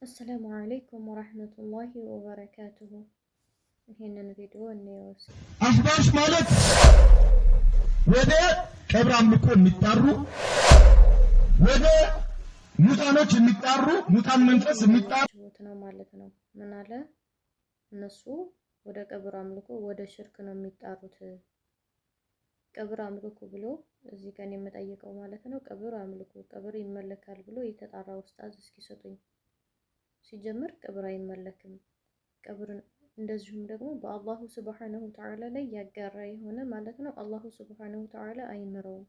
አሰላሙ አለይኩም ወራህመቱላሂ ወበረካቱሁ። ይሄንን ቪዲዮ እንየው እስኪ። አህባሽ ማለት ወደ ቀብር አምልኮ የሚጣሩ፣ ወደ ሙታኖች የሚጣሩ፣ ሙታን መንፈስ የሚጣሩ ነው ማለት ነው። ምን አለ? እነሱ ወደ ቀብር አምልኮ፣ ወደ ሽርክ ነው የሚጣሩት። ቀብር አምልኮ ብሎ እዚህ ቀን የምጠይቀው ማለት ነው። ቀብር አምልኮ፣ ቀብር ይመለካል ብሎ የተጣራ ኡስታዝ እስኪ ሰጡኝ። ሲጀምር ቀብር አይመለክም። ቀብር እንደዚሁም ደግሞ በአላሁ ስብሓነሁ ወተዓላ ላይ ያጋራ የሆነ ማለት ነው። አላሁ ስብሓነሁ ወተዓላ አይምረውም።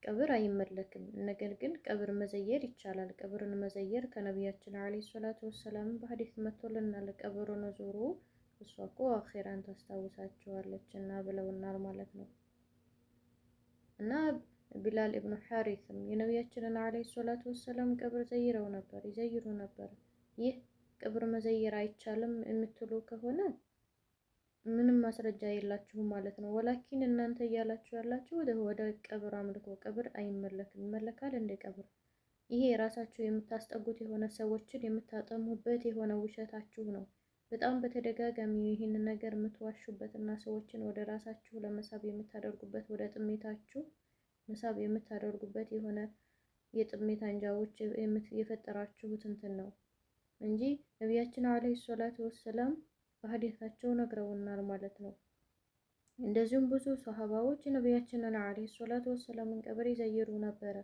ቀብር አይመለክም። ነገር ግን ቀብር መዘየር ይቻላል። ቀብርን መዘየር ከነቢያችን ዓለይሂ ሰላቱ ወሰላም በሐዲስ መጥቶልናል። ቀብሩን ዙሩ፣ እሷ እኮ አኼራን ታስታውሳችኋለች እና ብለውናል ማለት ነው። እና ቢላል ኢብኑ ሐሪስም የነቢያችንን ዓለይሂ ሰላቱ ወሰላም ቀብር ዘይረው ነበር፣ ይዘይሩ ነበር። ይህ ቀብር መዘየር አይቻልም የምትሉ ከሆነ ምንም ማስረጃ የላችሁም ማለት ነው። ወላኪን እናንተ እያላችሁ ያላችሁ ወደ ቀብር አምልኮ፣ ቀብር አይመለክም። ይመለካል እንደ ቀብር? ይሄ የራሳችሁ የምታስጠጉት የሆነ፣ ሰዎችን የምታጠሙበት የሆነ ውሸታችሁ ነው። በጣም በተደጋጋሚ ይህንን ነገር የምትዋሹበት እና ሰዎችን ወደ ራሳችሁ ለመሳብ የምታደርጉበት፣ ወደ ጥሜታችሁ መሳብ የምታደርጉበት የሆነ የጥሜት አንጃዎች የፈጠራችሁት እንትን ነው እንጂ ነቢያችን ዓለይሂ ሰላቱ ወሰላም በሐዲሳቸው ነግረውናል ማለት ነው። እንደዚሁም ብዙ ሰሃባዎች ነቢያችንን ዓለይሂ ሰላቱ ወሰላምን ቀብር ይዘይሩ ነበረ።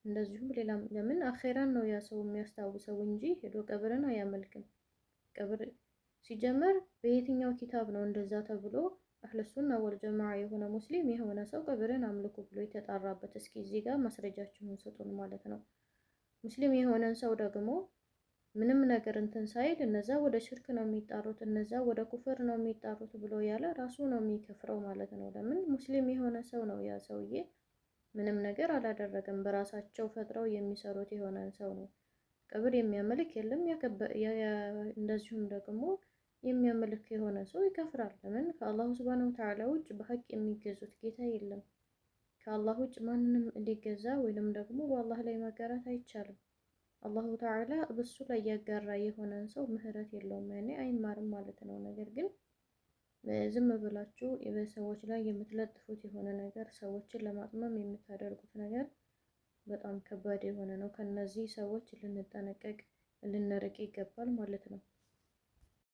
እንደዚሁም ሌላም፣ ለምን አኼራን ነው ያ ሰው የሚያስታውሰው እንጂ ሄዶ ቀብርን አያመልክም። ቀብር ሲጀመር በየትኛው ኪታብ ነው እንደዛ ተብሎ አህለ ሱና ወልጀማዓ የሆነ ሙስሊም የሆነ ሰው ቀብርን አምልኩ ብሎ የተጣራበት? እስኪ እዚህ ጋር ማስረጃችሁን ስጡን ማለት ነው። ሙስሊም የሆነን ሰው ደግሞ ምንም ነገር እንትን ሳይል እነዛ ወደ ሽርክ ነው የሚጣሩት፣ እነዛ ወደ ኩፍር ነው የሚጣሩት ብሎ ያለ ራሱ ነው የሚከፍረው ማለት ነው። ለምን ሙስሊም የሆነ ሰው ነው፣ ያ ሰውዬ ምንም ነገር አላደረገም። በራሳቸው ፈጥረው የሚሰሩት የሆነን ሰው ነው። ቀብር የሚያመልክ የለም። እንደዚሁም ደግሞ የሚያመልክ የሆነ ሰው ይከፍራል። ለምን ከአላሁ ስብሐነሁ ወተዓላ ውጭ በሀቅ የሚገዙት ጌታ የለም። ከአላህ ውጭ ማንም እንዲገዛ ወይንም ደግሞ በአላህ ላይ ማጋራት አይቻልም። አላሁ ተዓላ በሱ ላይ ያጋራ የሆነን ሰው ምህረት የለውም፣ ያኔ አይማርም ማለት ነው። ነገር ግን ዝም ብላችሁ በሰዎች ላይ የምትለጥፉት የሆነ ነገር፣ ሰዎችን ለማጥመም የምታደርጉት ነገር በጣም ከባድ የሆነ ነው። ከነዚህ ሰዎች ልንጠነቀቅ፣ ልንርቅ ይገባል ማለት ነው።